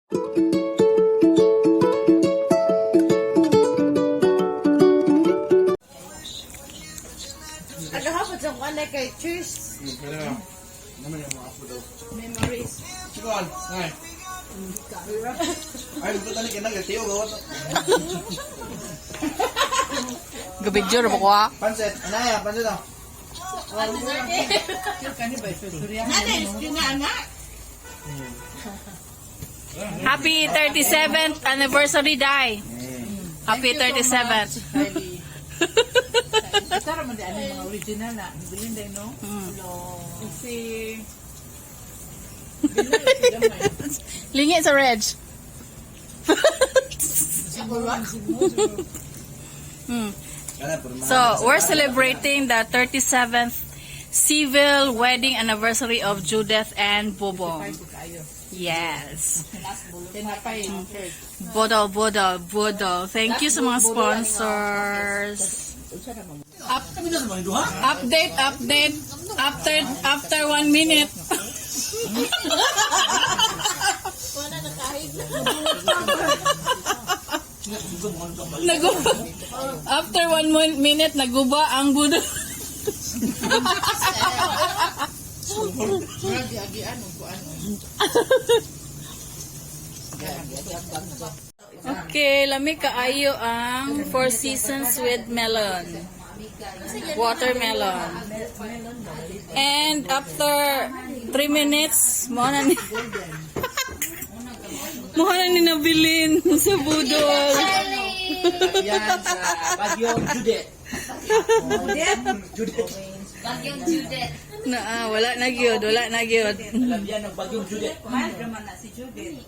Agahapon sa kuan kay cheers. Naman yung mga apo daw. Memories. Sikuan, ngay. Ay, luto tani kinag, tiyo gawat. Gabidyo ra ba ko ah? Pansit, anaya, pansit ah. Nana is kinana. Happy 37th anniversary, Dai. Happy 37th. Tara man di ano mga original na. Bilin din, no? Si Lingi sa Reg. So, we're celebrating the 37th civil wedding anniversary of Judith and Bobong. Yes. Tinapay. Bodol, bodol, bodol. Thank you sa mga sponsors. Update, update. After 1 minute. Naguba. After 1 minute, naguba ang budol. Okay, lami kaayo ang Four Seasons with melon. Watermelon. And after 3 minutes, mo na ni nabilin sa budol. Yan sa Baguio Judith. Judith. Bagyong Judith. Na, ah, wala na gyud, wala na gyud. Alam yan ang Baguio Judith. Mahal naman na si Judith.